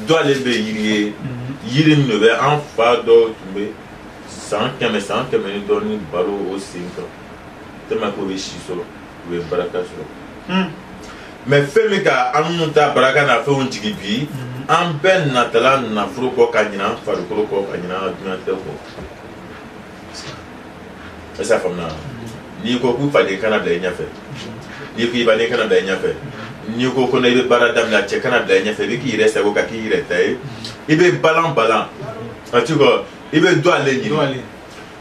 Duwalen bɛ yiri ye, yiri min bɛ an fa dɔw tun bɛ san 100, san 100 ni dɔɔni balo o sen kan, tellement k'o bɛ si sɔrɔ, u bɛ baraka sɔrɔ. Mais fɛn min ka an minnu ta baraka n'a fɛnw jigin bi, an bɛɛ natala nafolo kɔ ka ɲinɛ an farikolo kɔ, ka ɲinɛ an ka diɲɛlatigɛ kɔ. Est-ce que a faamuya? N'i ko k'u faden kana bila i ɲɛfɛ, n'i ko i baden kana bila i ɲɛfɛ, n'i ko ko i bɛ baara daminɛ, cɛ kana bila i ɲɛfɛ, i bɛ k'i yɛrɛ sago ka k'i yɛrɛ ta ye, i bɛ balan balan a ti kɔ, i bɛ duwalen ɲini,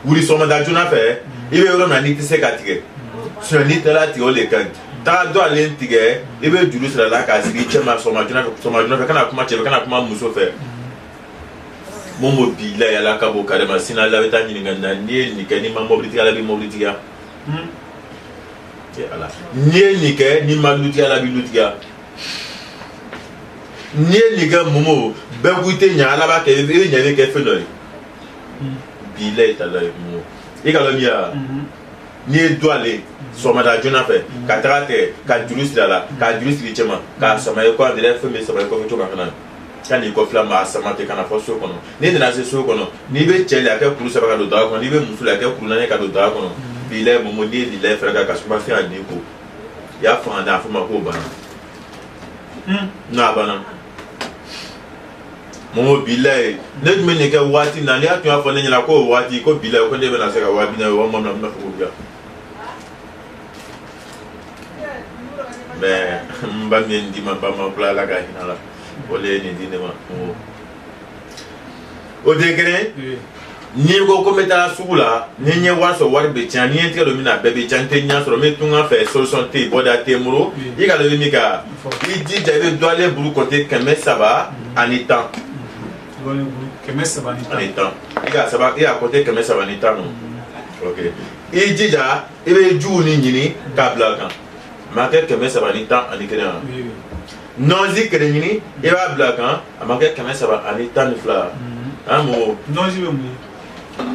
wuli sɔgɔmada joona fɛ, i bɛ yɔrɔ min na n'i tɛ se ka tigɛ, sinon n'i taara tigɛ, o de ka ɲi. Taga duwalen tigɛ, i bɛ juru sira la k'a sigi i cɛ ma sɔgɔma joona fɛ, sɔgɔma joona fɛ, kana kuma cɛ fɛ, kana kuma muso fɛ. Mun b'o bilahi, Ala ka b'o karima sini, Ala bɛ taa ɲininka na. N'i ye nin kɛ, n'i ma mɔbilitigi, Ala b'i mɔbilitigiya. Ala, n'i ye nin kɛ, n'i ma lutigiya, Ala b'i lutigiya. N'i ye nin kɛ, Momo, bɛɛ ko i tɛ ɲɛ, Ala b'a kɛ i bɛ ɲɛ, i bɛ kɛ fɛn dɔ ye. Bilahi talahi, Momo, i ka dɔn min ya, n'i ye duwalen sɔgɔmada joona fɛ ka taga tigɛ ka juru siri a la, ka juru siri cɛ ma, k'a sama i kɔ, a yɛrɛ fɛn bɛ sama i kɔfɛ cogo ka na ka n'i kɔ fila ma, a sama ten ka na fɔ so kɔnɔ. N'i nana se so kɔnɔ, n'i bɛ cɛ la, a kɛ kuru saba ka don daga kɔnɔ, n'i bɛ muso la, a kɛ kuru naani ka don daga kɔnɔ. Bilahi, Momo, n'i ye lilayi fɛrɛ kan ka suma fɛn ka n'i ko i y'a fanga da, a fɔ ma k'o banna. N'a banna, Momo, bilayi, ne tun bɛ nin kɛ waati min na, n'i y'a tun y'a fɔ ne ɲɛna k'o waati ko bilayi ko ne bɛna se ka 20 000, 20 000, n bɛna fɔ k'o bila. Mais n ba min ye nin di ma, ba ma kula, Ala ka hinɛ la, o de ye nin di ne ma. O tɛ kelen. N'i ko ko n bɛ taa sugu la, ni n ye wari sɔrɔ, wari bɛ tiɲɛ. Ni n ye n tigɛ don min na, a bɛɛ bɛ tiɲɛ. N tɛ ɲɛ sɔrɔ, n bɛ tunga fɛ, solution tɛ yen, bɔda tɛ n bolo. I ka dɔn i bɛ min kɛ, i jija, i bɛ duwalen buru compter 310. 310. Ani tan. I ka saba, i y'a compter 310 nɔ. Ok, i jija, i bɛ juw ni ɲini k'a bila a kan, a ma kɛ 311 wa? Nɔnzi kelen ɲini, i b'a bila a kan, a ma kɛ 312? An mɔgɔ nɔnzi bɛ mun ye?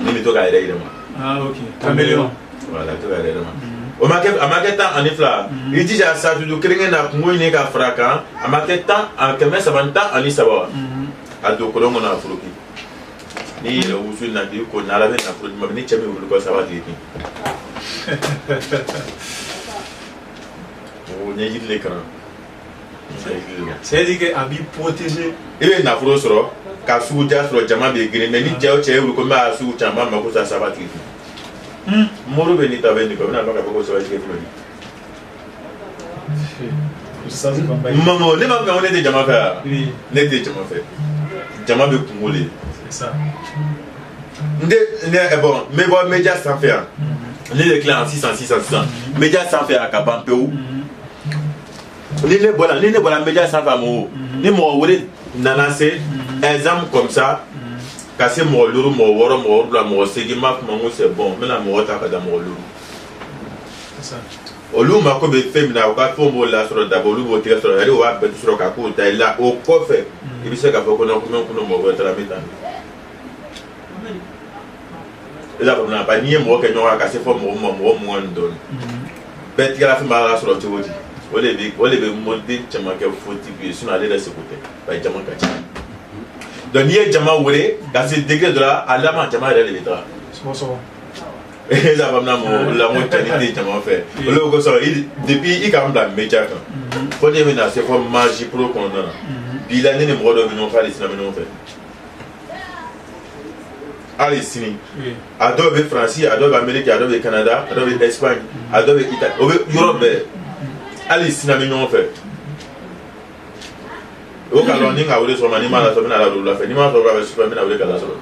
Min bɛ to k'a yɛrɛ yɛlɛma. Ah ok, caméléon. Voilà, to k'a yɛrɛ yɛlɛma. O ma kɛ, a ma kɛ 12? I jija, satuju kelen kelen na kungo ɲini ka fara a kan, a ma kɛ tan a 313 wa? A don kolon kɔnɔ, a foroki. N'i yɛrɛ wusu na k'i ko n'Ala bɛ nafolo d'i ma, ni cɛ min wuli kɔ saba tigi kin o ɲɛjiri de kalan. C'est à dire que a b'i protéger. I bɛ nafolo sɔrɔ ka sugu ja sɔrɔ, jama bɛ girin. Mais ni cɛ o cɛ ye wuli ko n b'a sugu ca, n b'a mako sa saba tigi kin. Mori bɛ nin ta, bɛ nin kɔ, i bɛna dɔn k'a fɔ ko saba tigi filɛ. Mamo, ne b'a fɛ ko ne tɛ jama fɛ wa? Ne tɛ jama fɛ, jama bɛ kungo de. N tɛ ne bon, n bɛ bɔ média sanfɛ yan, ne de tila yan sisan sisan sisan, média sanfɛ yan ka ban pewu. Ni ne bɔra média sanfɛ, mɔgɔ ni mɔgɔ wɛrɛ nana se, exemple comme ça, ka se mɔgɔ duuru, mɔgɔ wɔɔrɔ, mɔgɔ wolonwula, mɔgɔ seegin, n b'a fɔ ma ko c'est bon, n bɛna mɔgɔ ta ka da mɔgɔ duuru. Olu mako bɛ fɛn min na, u ka fɛnw b'o lasɔrɔ d'abord, olu b'o tigɛ sɔrɔ, yali o b'a bɛɛ sɔrɔ k'a k'o da i la. O kɔfɛ, i bɛ se k'a fɔ ko non, ko n kunna mɔgɔ wɛrɛ taara, n bɛ taa. I l'a faamuya? Bari n'i ye mɔgɔ kɛ ɲɔgɔn kan ka se fɔ mɔgɔ ma, mɔgɔ 20 ni dɔɔnin, bɛɛ tigɛra fɛn b'a lasɔrɔ cogo di? O de bɛ moriden caman kɛ fotigi ye, sinon ale yɛrɛ seko tɛ, bari jama ka ca. Donc n'i ye jama wele ka se degré dɔ la, a laban jama yɛrɛ de bɛ taga. E y'a faamuya? Mɔgɔ la, n ko cɛnin tɛ jama fɛ, olu kosɔn depuis i k'an bila média kan, fo ne bɛna se fɔ Magie Pro kɔnɔna na. Bi la, ne ni mɔgɔ dɔ bɛ ɲɔgɔn fɛ, hali sini an bɛ ɲɔgɔn fɛ, hali sini. A dɔw bɛ Faransi, a dɔw bɛ Amérique, a dɔw bɛ Canada, a dɔw bɛ Espagne, a dɔw bɛ Italie, o bɛ yɔrɔ bɛɛ. Hali sini an bɛ ɲɔgɔn fɛ. O ka lɔn ni ka wele sɔgɔma, n'i m'a lasɔrɔ, n bɛna ladon wula fɛ. N'i m'a sɔrɔ wula fɛ, sufɛ n bɛna wele ka lasɔrɔ,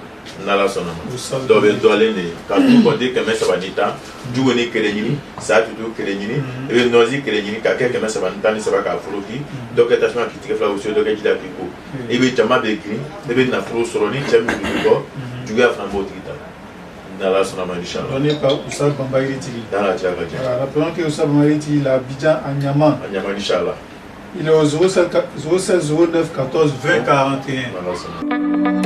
n'Ala sɔnna ma. Dɔw bɛ dɔlen de ka du kɔnte 310, jugu ni kelen ɲini, sa tutu kelen ɲini, i bɛ nɔzi kelen ɲini ka kɛ 313 k'a foroki, dɔ kɛ tasuma k'i tigɛ fila wusu, dɔ kɛ ji la k'i ko. I bɛ jama bɛ girin, i bɛ nafolo sɔrɔ. Ni cɛ min b'i kɔ, juguya fana b'o tigi ta, n'Ala sɔnna ma, inchallah. Donné par Oustaz Bamba Yiritigi. N'Ala cɛ ka jɛ. Voilà, rappelons que Oustaz Bamba Yiritigi, il est à Abidjan, à Niama. À Niama, inchallah. Il est au 07 07 09 14 20 41. N'Ala sɔnna.